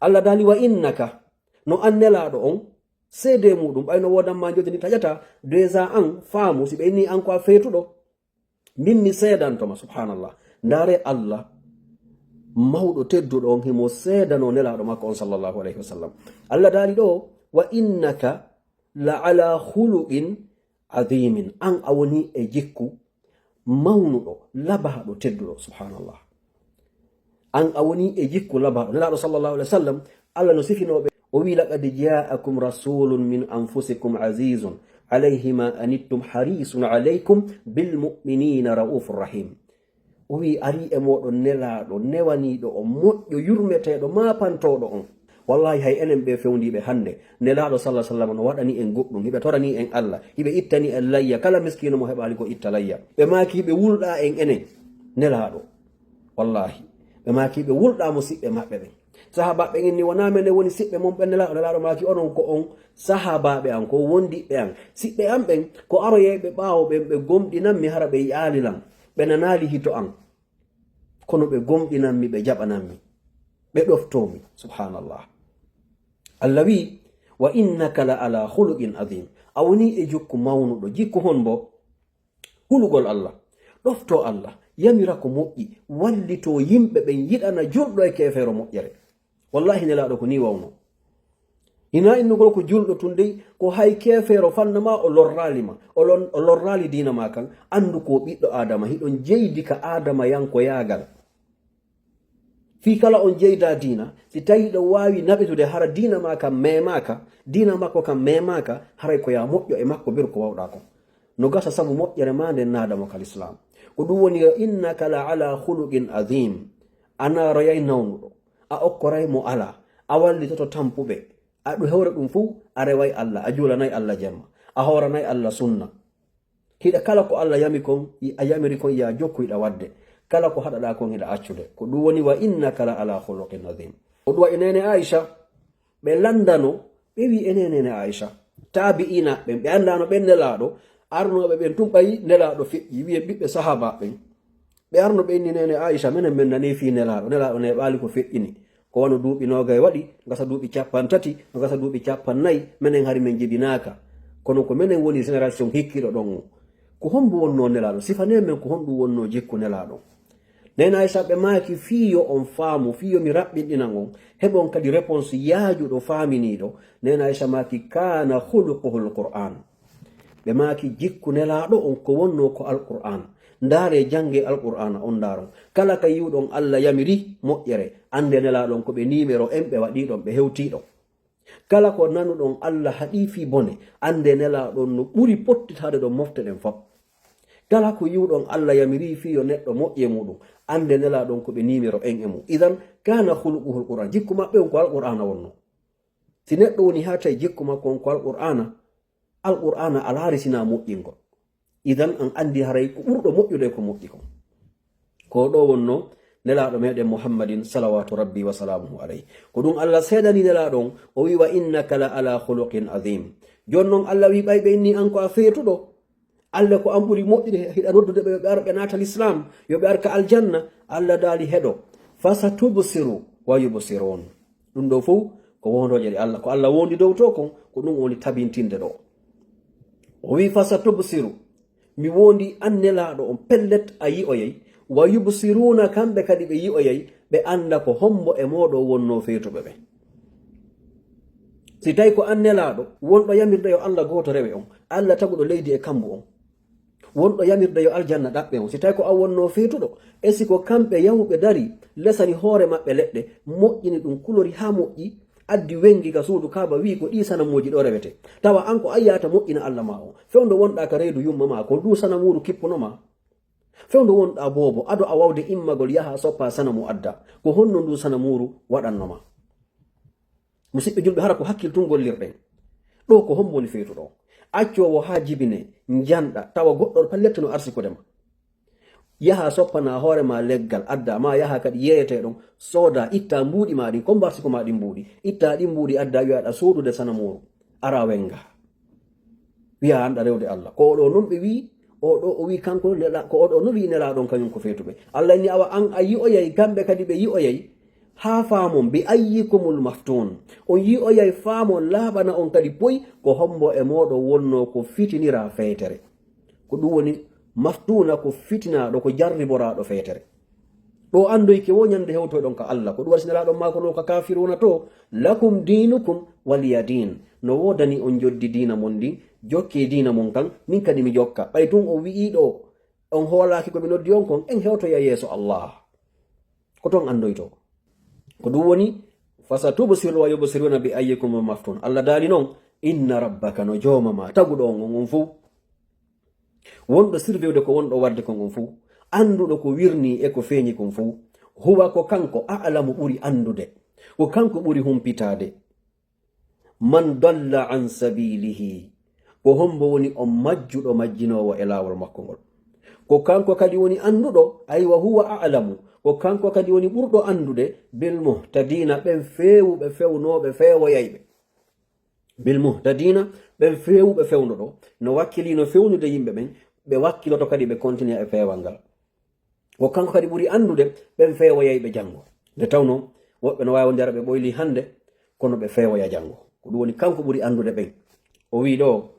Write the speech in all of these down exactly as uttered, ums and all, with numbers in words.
Allah daali, "Wa innaka, no an Nelaaɗo on, seedee muuɗum, ɓay no woodan ma njoodi ndi taƴataa, déjà an faamu, si ɓe inni an ko a feetuɗo, min mi seedanto ma." Subhanallah. Ndaaree Allah mawɗo tedduɗo on, himo seedanoo Nelaaɗo makko on, sallallahu alayhi wa sallam. Allah daali ɗoo, "Wa innaka la ala khuluqin adhimin." An a woni e jikku mawnuɗo, labaaɗo, tedduɗo. Subhanallah. An a woni e jikku labaaɗo. Nelaaɗo, sallallahu alayhi wa sallam, Allah no sifinoo ɓe. O wi'i, "Laqad ja'akum rasulun min anfusikum azizun alayhi ma anittum harisun alaykum bil mu'minina ra'ufur rahim." O wi'i, "Arii e mooɗon Nelaaɗo, newaniiɗo on, moƴƴo, yurmeteeɗo, maapantooɗo on." Wallahi, hay enen ɓee fewndiiɓe hannde, Nelaaɗo, sallallahu alayhi wa sallam, no waɗani en goɗɗum, hiɓe torani en Allah, hiɓe ittani en layya, kala miskiino mo heɓaali ko itta layya. Ɓe maaki hiɓe wulɗaa en enen, Nelaaɗo. Wallahi, ɓe maaki hiɓe wulɗaa musiɓɓe maɓɓe ɓen. Sahaabaaɓe ɓen inni, "Wonaa menen woni siɓɓe mon ɓen, Nelaaɗo?" Nelaaɗo maaki, "Onon ko on sahaabaaɓe an, ko wondiɓɓe an. Siɓɓe an ɓen, ko aroyayɓe ɓaawo ɓen, ɓe gomɗinammi, hara ɓe yi'aali lan, ɓe nanaali hito an. Kono ɓe gomɗinammi, ɓe jaɓanammi, ɓe ɗoftoo mi." Subhanallah. Allah wi'i, "Wa innaka la ala khuluqin adhim." A woni e jikku mawnuɗo. Jikku hon bo? Hulugol Allah, ɗoftoo Allah, yamira ko moƴƴi, wallitoo yimɓe ɓen, yiɗana julɗo e keefeero moƴƴere. Wallahi, Nelaaɗo ko nii wawnoo. Hinaa innugol ko julɗo tun dey, ko hay keefeero fanna ma, o lorraali ma, o lon-, o lorraali diina ma kan. Anndu ko ɓiɗɗo Aadama, hiɗon jeydi ka Aadamayankoyaagal. Fii kala on jeydaa diina, si tawii hiɗon waawi naɓitude hara diina ma kan memaaka, diina makko kan memaaka, haray ko yaa moƴƴo e makko, beru ko wawɗaa kon. No gasa sabu moƴƴere maa nden naada mo ka Lislaam. Ko ɗum woni, "Wa innaka la ala khuluqin adhim." A naaroyay nawnuɗo, a okkoray mo alaa, a wallitoto tampuɓe, a ɗum hewre ɗum fow, a reway Allah, a juulanay Allah jemma, a hooranay Allah sunna. Hiɗa kala ko Allah yami kon, a yamiri kon, yaa jokku, hiɗa waɗde. Kala ko haɗaɗaa kon, hiɗa accude. Ko ɗum woni, "Wa innaka la ala khuluqin adhim." O ɗuwa e neene Aisha, ɓe lanndano, ɓe wi'i, "Enen neene Aisha, taabi'iina ɓen, ɓe anndaano ɓen Nelaaɗo, arnooɓe ɓen tun ɓay Nelaaɗo feƴƴi, wi'en ɓiɓɓe sahaaba ɓen." Ɓe arno ɓe inni neene Aisha, "Menen men nanii fii Nelaaɗo, Nelaaɗo neeɓaali ko feƴƴini. Ko wano duuɓi noogay waɗi, gasa duuɓi cappanɗe tati, gasa duuɓi cappanɗe nayi, menen hari men jibinaaka. Kono ko menen woni génération hikkiiɗo ɗon on. Ko hombo wonnoo Nelaaɗo? Sifanee men ko honɗum wonnoo jikku Nelaaɗo on." Neene Aisha ɓe maaki, "Fii yo on faamu, fii yo mi raɓɓinɗinan on, heɓon kadi réponse yaajuɗo, faaminiiɗo." Neene Aisha maaki, "Kaana khuluquhul Qur'aan." Ɓe maaki, "Jikku Nelaaɗo on ko wonnoo ko Alqur'aana. Ndaaree, janngee Alqur'aana on, ndaaron. Kala ka yi'uɗon Allah yamiri moƴƴere, anndee Nelaaɗo on ko ɓe numéro en ɓe waɗii ɗon, ɓe hewtii ɗon. Kala ko nanuɗon Allah haɗii fii bone, anndee Nelaaɗo on no ɓuri pottitaade ɗon mofte ɗen fof. Kala ko yi'uɗon Allah yamiri fii yo neɗɗo moƴƴu e muuɗum, anndee Nelaaɗo on ko ɓe numéro en e mum." Idan, kaana khuluquhul Qur'aan. Jikku maɓɓe on ko Alqur'aana wonnoo. Si neɗɗo woni haa tawi jikku makko on ko Alqur'aana, Alqur'aana a laari sinaa moƴƴingol. Idan an anndi haray ko ɓurɗo moƴƴude ko moƴƴi kon. Ko ɗoo wonnoo Nelaaɗo meɗen Muhammadin, salawaatu Rabbi wa salaamuhu alayhi. Ko ɗum Allah seedani Nelaaɗo on, o wi'i, "Wa innaka la ala khuluqin adhim." Jooni non Allah wi'i, ɓay ɓe inni an ko a feetuɗo, Allah ko an ɓuri moƴƴude, hiɗa noddude ɓe yo ɓe ar ɓe naata Lislaam, yo ɓe ar ka aljanna. Allah daali, "Heɗo, fasatubsiru wa yubsirun." Ɗum ɗoo fow ko wondooje ɗe Allah, ko Allah wondi dow to kon, ko ɗum woni tabintinde ɗoo. O wi'i, "Fasatubsiru." Mi wondi an Nelaaɗo on, pellet a yi'oyay. "Wa yubsiruuna", kamɓe kadi ɓe yi'oyay, ɓe annda ko hombo e mooɗon wonnoo feetuɓe ɓen. Si tawi ko an Nelaaɗo, wonɗo yamirde yo Allah gooto rewe on, Allah taguɗo leydi e kammu on, wonɗo yamirde yo aljanna ɗaɓɓe on, si tawi ko an wonnoo feetuɗo, e si ko kamɓe yahuɓe dari, lesani hoore maɓɓe leɗɗe, moƴƴini ɗum, kulori haa moƴƴi, addi wenngi ka suudu Kaaba, wi'i, "Ko ɗii sanamuuji ɗoo rewete." Tawa an ko an yaata moƴƴina Allah maa on. Fewndo wonɗaa ka reedu yumma maa, ko nduu sanamuuru kippuno maa? Fewndo wonɗaa boobo, ado a wawde immagol yahaa soppaa sanamu addaa, ko honno nduu sanamuuru waɗanno maa? Musiɓɓe julɓe, hara ko hakkiltun gollirɗen. Ɗoo ko hombo woni feetuɗo? Accoowo haa jibinee, njanɗa, tawa goɗɗo palletto no arsikude ma. Yahaa soppanaa hoore maa leggal, addaa, maa yahaa kadi yeeyetee ɗon, soodaa, ittaa mbuuɗi maa ɗin, ko mbo arsiku maa ɗin mbuuɗi, ittaa ɗin mbuuɗi addaa, wi'aa aɗa soodude sanamuuru, araa wenngaa. Wi'aa an ɗa rewde Allah. Ko oo ɗoo non ɓe wi'i, oo ɗoo o wi'i kanko nela-, ko oo ɗoo non wi'i Nelaaɗo on kañun ko feetuɓe. Allah inni, awa an a yi'oyay, kamɓe kadi ɓe yi'oyay. Haa faamon, bi ayyikumul maftuun. On yi'oyay faamon laaɓana on kadi poy ko hombo e mooɗon wonnoo ko fitiniraa feetere. Ko ɗum woni maftuuna, ko fitinaaɗo, ko jarriboraaɗo feetere. Ɗo anndoyke wo ñande hewtoyɗon ka Allah. Ko ɗum waɗi si Nelaaɗo maakono ka kaafiruuna to, lakum diinukum waliya diin. No woodani on njoddi diina mon ndin, jokkee diina mon kan, min kadi mi jokka. Ɓay tun on wi'ii ɗo, on hoolaaki ko mi noddi on kon, en hewtoya yeeso Allah. Ko ton anndoytoo. Ko ɗum woni, fasatubsiru wa yubsiruuna bi ayyikumul maftuun. Allah daali non, inna rabbaka, no jooma ma, taguɗo on on, on fow. Wonɗo surveillde ko wonɗo waɗde kon on fow. Annduɗo ko wirnii e ko feeñi kon fow. Huwa, ko kanko, a'lamu, ɓuri anndude. Ko kanko ɓuri humpitaade. Man dalla an sabilihi. Ko hombo woni on majjuɗo majjinoowo e laawol makko ngol? Ko kanko kadi woni annduɗo, aywa, huwa a'lamu. Ko kanko kadi woni ɓurɗo anndude bil muhtadiina, ɓen feewuɓe, fewnooɓe, feewoyayɓe. Bil muhtadiina, ɓen feewuɓe fewndo ɗo, no wakkilii no fewnude yimɓe ɓen, ɓe wakkiloto kadi ɓe kontinea e feewal ngal. Ko kanko kadi ɓuri anndude ɓen feewoyayɓe janngo. Nde tawnoo woɓɓe no waawi wonde hara ɓe ɓoylii hannde, kono ɓe feewoya janngo. Ko ɗum woni kanko ɓuri anndude ɓen. O wi'i ɗo,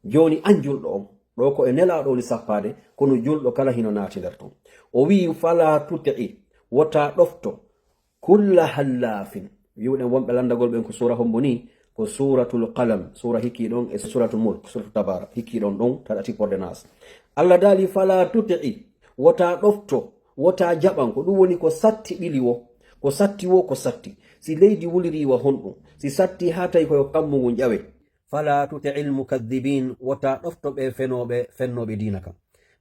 jooni an julɗo on, ɗo ko e Nelaaɗo woni sappaade, kono julɗo kala hino naati nder ton. O wi'i, falaa tuti'i, wota ɗofto, kulla hallaafin. Wi'uɗen wonɓe lanndagol ɓen ko suura hombo ni, ko Suuratul Qalam, suura hikki ɗon e Suuratul Mulk, Suuratul Tabaara, hikki ɗon ɗon, taɗa tipporde Naas. Allah daali, falaa tuti'i, wota ɗofto, wota jaɓan, ko ɗum woni ko satti ɓili wo, ko satti wo, ko satti. Si leydi wulirii wa honɗum, si satti haa tawi ko yo kammu ngun ƴawe. Falaa tuti'il mukaddibiin, wota ɗofto ɓe fenooɓe, fennooɓe diina kan.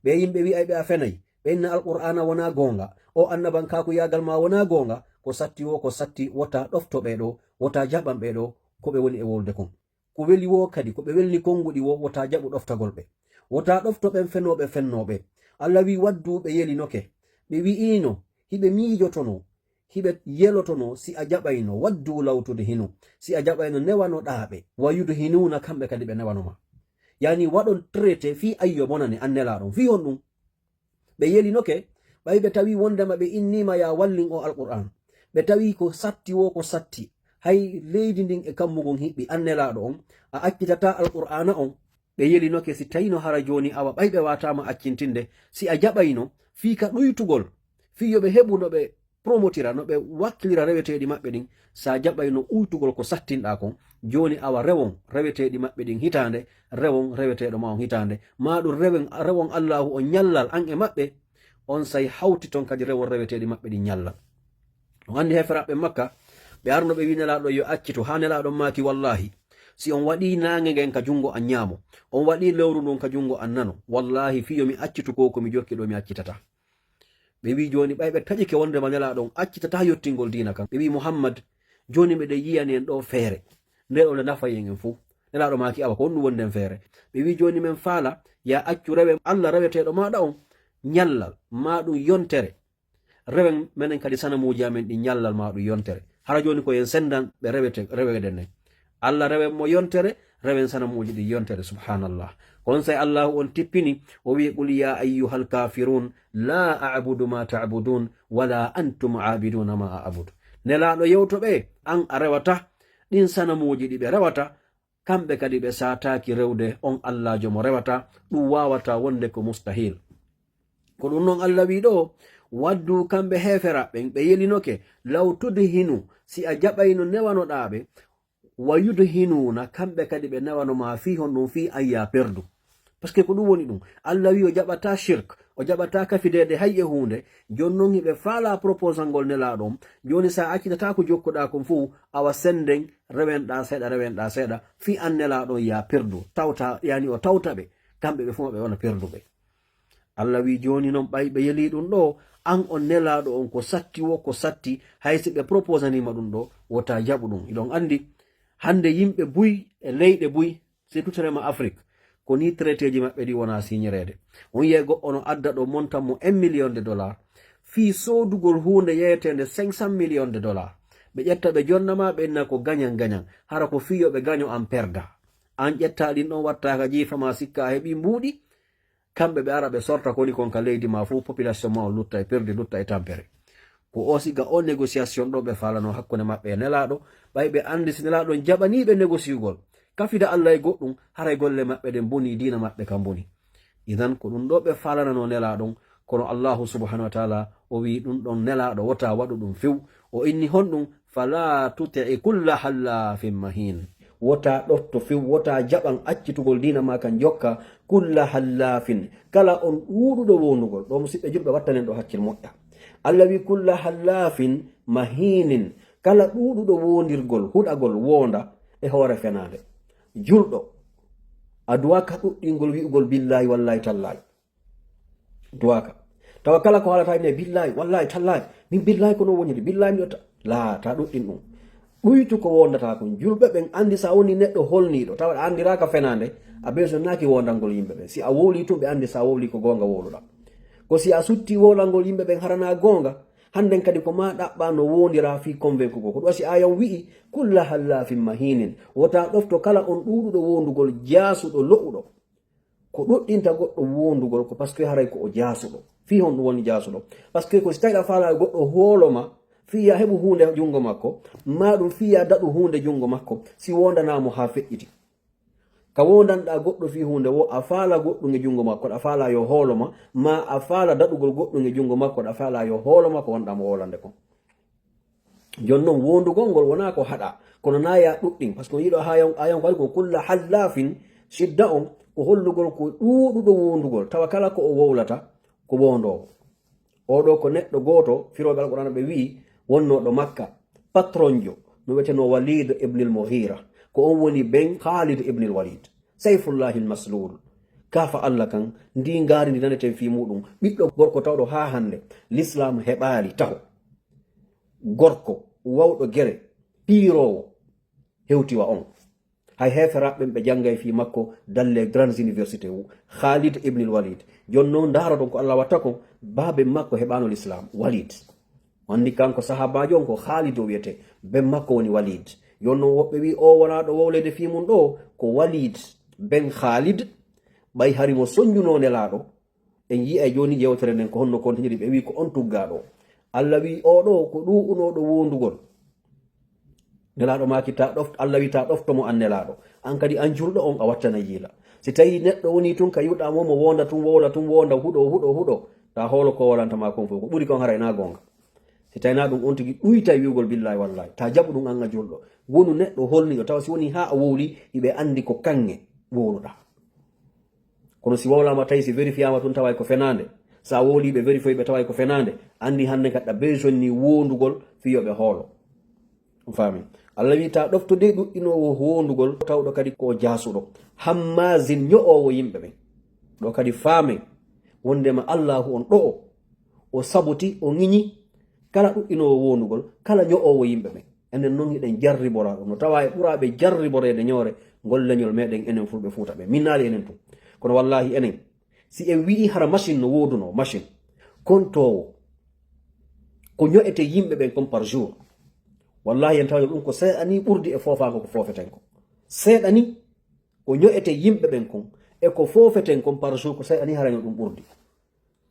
Ɓe yimɓe wi'ayɓe a fenay, ɓe inna Alqur'aana wonaa goonga, o annabankaaku yaagal maa wonaa goonga, ko satti wo, ko satti, wota ɗofto ɓe ɗo, wota jaɓan ɓe ɗo, ko ɓe woni e wolde kon. Ko weli wo kadi, ko ɓe welni konnguɗi wo, wota jaɓu ɗoftagol ɓe. Wota ɗofto ɓen fenooɓe fennooɓe. Allah wi'i, waddu, ɓe yelinoke. Ɓe wi'iino, hiɓe miijotonoo, hiɓe yelotonoo, si a jaɓayno, waddu law tudhinu, si a jaɓayno newanoɗaa ɓe, wa yudhinuuna, kamɓe kadi ɓe newano ma. Yani waɗon traité fii ayyo bonani an Nelaaɗo on, fii honɗum? Ɓe yelinoke, ɓay ɓe tawi wondema ɓe inniima ya wallin o Alqur'aan. Ɓe tawi ko satti wo ko satti. Hay leydi ndin e kammu ngun hiɓɓi, an Nelaaɗo on, a accitataa Alqur'aana on. Ɓe yelinoke si tawino hara jooni awa ɓay ɓe waataama accintinde, si a jaɓayno fii ka ɗuytugol, fii yo ɓe heɓu no ɓe promotira, no ɓe wakkilira reweteeɗi maɓɓe ɗin, si a jaɓayno uytugol ko sattinɗaa kon, jooni awa rewon reweteeɗi maɓɓe ɗin hitaande, rewon reweteeɗo ma on hitaande, maa ɗum rewen, rewon Allaahu on ñallal an e maɓɓe, onsay hawtiton kadi rewon reweteeɗi maɓɓe ɗin ñallal. On anndi heeferaaɓe Makka, ɓe arno ɓe wi'i Nelaaɗo yo accitu, haa Nelaaɗo maaki, wallaahi, si on waɗii naange ngen ka junngo an ñaamo, on waɗii lewru ndun ka junngo an nano, wallaahi fii yo mi accitu ko, ko mi jokki ɗo mi accitataa. Ɓe wi'i jooni ɓay ɓe taƴike wondema Nelaaɗo on accitataa yottingol diina kan. Ɓe wi'i, Muhammad, jooni miɗen yi'ani en ɗo feere. Nde ɗo nde nafay en en fow. Nelaaɗo maaki, awa, ko honɗum wondi en feere? Ɓe wi'i, jooni men faala, ya accu rewen Alla reweteeɗo maaɗa on ñallal, maa ɗum yontere. Rewen menen kadi sanamuuji amen ɗin ñallal, maa ɗum yontere. Hara jooni ko en sendan ɓe rewete, reweede nden. Alla rewen mo yontere, rewen sanamuuji ɗin yontere, subhaanallah. Ko onsay Allaahu on tippini, o wi'i, qul ya ayyuhal kafirun, la a'budu ma ta'budun, wala antum a'biduna ma a'bud. Nelaaɗo yewto ɓe, an a rewata ɗin sanamuuji ɗi ɓe rewata, kamɓe kadi ɓe saataaki rewde on Allaajo mo rewata, ɗum waawata wonde ko mustahil. Ko ɗum non Alla wi'i ɗo, waddu kamɓe heeferaaɓe ɓen, ɓe yelinoke, law tudhinu, si a jaɓayno newanoɗaa ɓe, wa yudhinuuna, kamɓe kadi ɓe newano ma fii honɗum, fii an ya perdu. Parce que ko ɗum woni ɗum. Alla wi'i o jaɓataa shirk, o jaɓataa kafideede hay e huunde. Jooni non hiɓe faalaa proposal ngol Nelaaɗo on. Jooni si a accitataa ko jokkuɗaa kon fow, awa sennden, rewenɗaa seeɗa, rewenɗaa seeɗa, fii an Nelaaɗo on ya perdu. Tawta, yani o tawta ɓe, kamɓe ɓe fow ɓe wona perduɓe. Alla wi'i, jooni non, ɓay ɓe yelii ɗum ɗoo, an on Nelaaɗo on, ko satti woo ko satti, hay si ɓe proposanii ma ɗum ɗoo, wota jaɓu ɗum. Hiɗon anndi, hannde yimɓe buy e leyɗe buy, surtout tene ma Afrik, ko nii traiteeji maɓɓe ɗi wonaa siñireede. On yi'ay goɗɗo no adda ɗo montant mo un million de dollars, fii soodugol huunde yeeteende cinq cent millions de dollars. Ɓe ƴetta ɓe jonna ma, ɓe inna ko gagnant gagnant, hara ko fii yo ɓe gagnant an perda. An ƴettaa ɗin ɗon wattaa ka jiifa ma, sikkaa a heɓii mbuuɗi, kamɓe ɓe ara ɓe sorta ko woni kon ka leydi ma fow, population ma on lutta e perdu, lutta e tampere. Ko o siga o négociation ɗo ɓe faalano hakkunde maɓɓe e Nelaaɗo, ɓay ɓe anndi si Nelaaɗo on jaɓanii ɓe négociugol, kafida Alla e goɗɗum, haray golle maɓɓe ɗen bonii, diina maɓɓe kan bonii. Idan ko ɗum ɗo ɓe faalanano Nelaaɗo on, kono Allaahu subhanahu wa taala o wi'i ɗum ɗon Nelaaɗo wota waɗu ɗum few. O inni honɗum, "Fala tuti'i kulla hallafin mahin." Wota ɗofto few, wota jaɓan accitugol diina ma kan jokka, kulla hallafin. Kala on ɗuuɗuɗo wondugol. Ɗo musiɓɓe julɓe wattanen ɗo hakkil moƴƴa. Alla wi'i kulla hallafin mahinin. Kala ɗuuɗuɗo wondirgol, huɗagol, wonda e hoore fenaande. Julɗo, a duwaka ɗuɗɗingol wi'ugol billahi, wallahi, tallahi. Duwaka. Tawa kala ko haalata ine billahi, wallahi, tallahi. Min billahi ko non woniri, billahi mi ta-, la, ta ɗuɗɗin ɗum. Ɗuytu ko wondata kon. Julɓe ɓen andi sa woni neɗɗo holniiɗo, tawa a andiraka fenaande, a besonaaki wondangol yimɓe ɓen. Si a wowli tun ɓe andi sa wowli ko gonga wowluɗa. Ko si a sutti wowlangol yimɓe ɓen harana gonga, hannden kadi ko ma ɗaɓɓa no wondira fii convaincugol. Ko ɗum si ayan wi'i, "Kulla hallafin mahinin." Wota ɗofto kala on ɗuuɗuɗo wondugol jaasuɗo lo'uɗo. Ko ɗuɗɗinta goɗɗo wondugol ko parce que haray ko o jaasuɗo. Fii honɗum woni jaasuɗo? Parce que ko si tawi a faalaa goɗɗo hoolo ma, fii ya heɓu huunde junngo makko, maa ɗum fii ya daɗu huunde junngo makko, si wondanaa mo haa feƴƴiti. Ka wondanɗaa goɗɗo fii huunde wo, a faala goɗɗum e junngo makko, a faala yo hoolo ma, maa a faala daɗugol goɗɗum e junngo makko, a faala yo hoolo ma ko wonɗaa mo wolande kon. Jon non, wondugol ngol wonaa ko haɗa, kono naa ya ɗuɗɗin, parce que on yiɗo haa yon-, haa yon ko kulla hallafin, sidda on, ko hollugol ko ɗuuɗuɗo wondugol, tawa kala ko o wowlata, ko wondoowo. Oo ɗoo ko neɗɗo gooto, firooɓe Alqur'aana ɓe wi'i, wonnooɗo Makka, patronjo, no wi'etenoo Walid ibn al-Mughira, ko on woni ben Khalid ibn al-Walid, Sayfullahi al-Maslul. Kaafa Alla kan, ndii ngaari ndi naneten fii muuɗum, ɓiɗɗo gorko tawɗo haa hannde, Lislaam heɓaali taho. Gorko, wawɗo gere, piiroowo, hewti wa on. Hay heeferaaɓe ɓen ɓe janngay fii makko dans les grandes universités. Khalid ibn al-Walid. Jon non ndaaroɗon ko Alla watta kon, baaben makko heɓaano Lislaam, Walid. O anndi kanko sahaabaajo on ko Khalid o wi'etee, ben makko woni Walid. Jon non woɓɓe wi'i o wonaa ɗo wowleede fii mun ɗoo, ko Walid ben Khalid, ɓay hari mo sonjunoo Nelaaɗo, En yi'ay jooni yewtere nden ko honno kontiniri, ɓe wi'i ko on tuggaaɗo. Alla wi'i oo ɗoo ko ɗuuɗunooɗo wondugol. Nelaaɗo maaki ta ɗoft-, Alla wi'i ta ɗofto mo an Nelaaɗo. An kadi an julɗo on a wattanay yiila. Si tawii neɗɗo wonii tun ka yi'uɗaa mo, mo wonda tun, wowla tun, wonda, huɗo, huɗo, huɗo, ta hoolo ko wolanta maa kon fof. Ko ɓuri kon haray naa goonga. Si tawii naa ɗum on tigi ɗuytay wi'ugol billaahi wallaahi. Ta jaɓu ɗum an a julɗo. Wonu neɗɗo holniiɗo, tawa si wonii haa a wowli, hiɓe anndi ko kaŋŋe wowluɗaa. Kono si wowlaama tawi si vérifiyaama tun taway ko fenaande, si a wowlii ɓe vérifiyoy ɓe taway ko fenaande, anndi hannde kadi a besoin ni wondugol fii yo ɓe hoolo. On faami? Alla wi'i ta ɗofto de ɗuɗɗinoowo wondugol tawɗo kadi ko o jaasuɗo. Hammazin ño'oowo yimɓe ɓen. Ɗo kadi faamen wondema Allaahu on ɗo'o, o saboti, o ŋiñi kala ɗuɗɗinoowo wondugol, kala ño'oowo yimɓe ɓen. Enen non hiɗen jarriboraa ɗum. No tawaa e ɓuraaɓe jarriboreede ñoore ngol leñol meɗen enen Fulɓe Fuuta ɓen. Min naali enen tun. Kono wallaahi enen, si en wi'i hara machine no woodunoo, machine, kontoowo, ko ño'etee yimɓe ɓen kon par jour, wallaahi en taway ɗum ko seeɗa nii ɓurdi e foofaango ko foofeten kon. Seeɗa nii ko ño'etee yimɓe ɓen kon e ko foofeten kon par jour ko seeɗa nii harayno ɗum ɓurdi.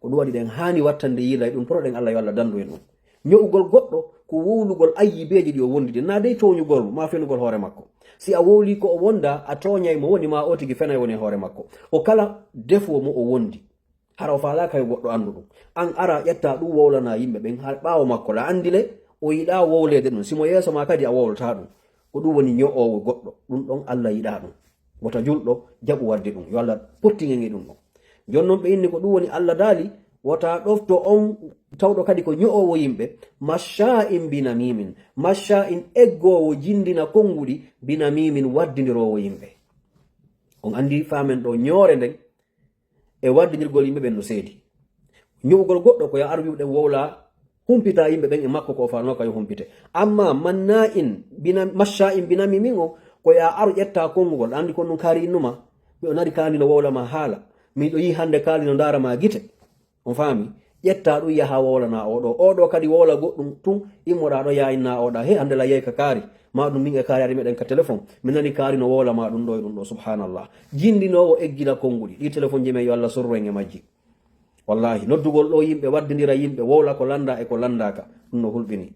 Ko ɗum waɗi ɗen haani wattande yiilay ɗum, toroɗen Alla yo Alla dandu en ɗum. Ño'ugol goɗɗo ko wowlugol ayyibeeji ɗi o wondidi, naa dey tooñugol mo, maa fenugol hoore makko. Si a wowlii ko o wondaa, a tooñay mo woni, maa o tigi fenay woni e hoore makko. Ko kala defuwo mo o wondi, hara o faalaaka yo goɗɗo anndu ɗum. An araa ƴettaa ɗum wowlanaa yimɓe ɓen, har ɓaawo makko la anndi le, o yiɗaa wowleede ɗum. Si mo yeeso maa kadi a wowlataa ɗum. Ko ɗum woni ño'oowo goɗɗo, ɗum ɗon Alla yiɗaa ɗum. Wota julɗo jaɓu waɗde ɗum. Yo Alla pottingel e ɗum ɗon. Jon non ɓe inni ko ɗum woni Alla daali, wota ɗofto on tawɗo kadi ko ño'oowo yimɓe, mashsha'in binamimin, mashsha'in eggoowo jindina konguɗi, binamimin waddindiroowo yimɓe. On anndi faamen ɗo ñoore nden, e waddindirgol yimɓe ɓen no seedi. Ño'ugol goɗɗo ko yo ar wi'uɗen wowla, humpita yimɓe ɓen e makko ko o faanoo ka yo humpite. Amma manna'in bina-, mashsha'in binamimin o, ko yo ar ƴetta kongugol, anndi kon ɗum kaari innuma, miɗo nari kaari no wowla ma haala, miɗo yi'i hannde kaari no ndaara ma gite. On faami? Ƴetta ɗum yaha wowlana oo ɗoo. Oo ɗoo kadi wowla goɗɗum tun, immoɗaa ɗo yaha inna oo ɗaa. He, hannde la yehi ka kaari. Ma ɗum min e kaari ari meɗen ka telefon. Mi nani kaari no wowla ma ɗum ɗoo e ɗum ɗoo. Subhanallah. Jindinoowo eggina konnguɗi. Ɗii telefonji men yo Alla sorru en e majji. Wallahi, noddugol ɗoo yimɓe, waddindira yimɓe, wowla ko lanndaa e ko lanndaaka, ɗun no hulɓinii.